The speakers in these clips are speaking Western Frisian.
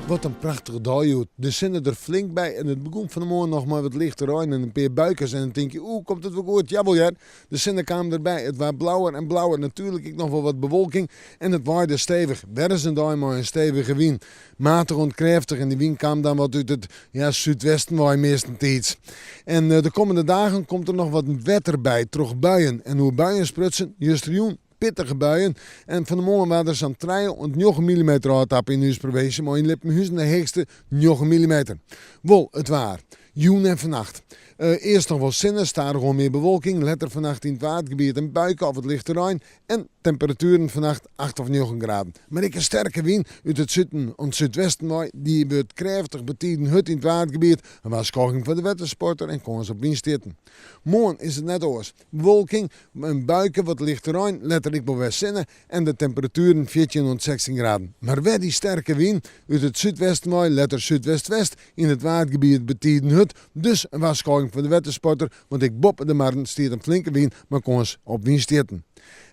Wat in prachtige dei hjoed. De sinne der flink by en it begûn fan 'e moarn noch mei wat lichte rein en in pear buikes en dan tink je, oeh, komt it wol goed? Jawol hear, de sinne kaam derby, it waard blauwer en blauwer, natuerlik ek noch wol wat bewolking en it waaide stevich. Wer ris in dei mei in stevige wyn. Matich oant krêftich en dy wyn kaam dan wat út it, ja, súdwesten wei meastentiids. En de kommende dagen komt der noch wat wetter by troch buien. En oer buien sprutsen, justerjûn pittige buien en fan 'e moarn waard der sa'n trije oant njoggen millimeter ôftappe yn ús provinsje mei yn Lippenhuzen de heechste njoggen millimeter. Wol it waar. Jûn en fannacht. Earst noch wol sinne, stadichoan mear bewolking, letter fannacht yn it Waadgebiet in buike of wat lichte rein en temperatueren fannacht acht of njoggen graden. Mar ek in sterke wyn út it suden oant súdwesten wei, dy wurdt krêftich betiden hurd yn it Waadgebiet, in warskôging foar de wettersporter en kâns op wynstjitten. Moarn is it net oars. Bewolking, in buike, wat lichte rein, letter ek wol wer sinne en de temperatueren 14 oant 16 graden. Mar wer dy sterke wyn út it súdwesten wei, letter súdwest-west, yn it Waadgebiet betiden hurd. Dus in warskôging foar de wettersporter, want ek boppe de marren stiet in flinke wyn mei kâns op wynstjitten.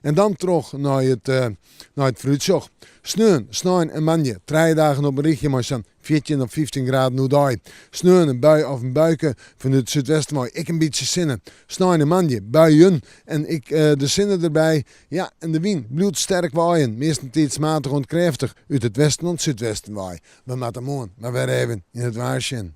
En dan troch nei it nei it foarútsjoch. Sneon, snein en moandei, trije dagen op in rychje mei sa'n 14 of 15 graden oerdei. Sneon in bui of in buike, fanút it súdwesten wei ek in bytsje sinne. Snein en moandei buien en ek de sinne derby. Ja, en de wyn bliuwt sterk waaien, meastentiids matich oant krêftich út it westen oant súdwesten wei. We moatte moarn mar wer even yn it waar sjen.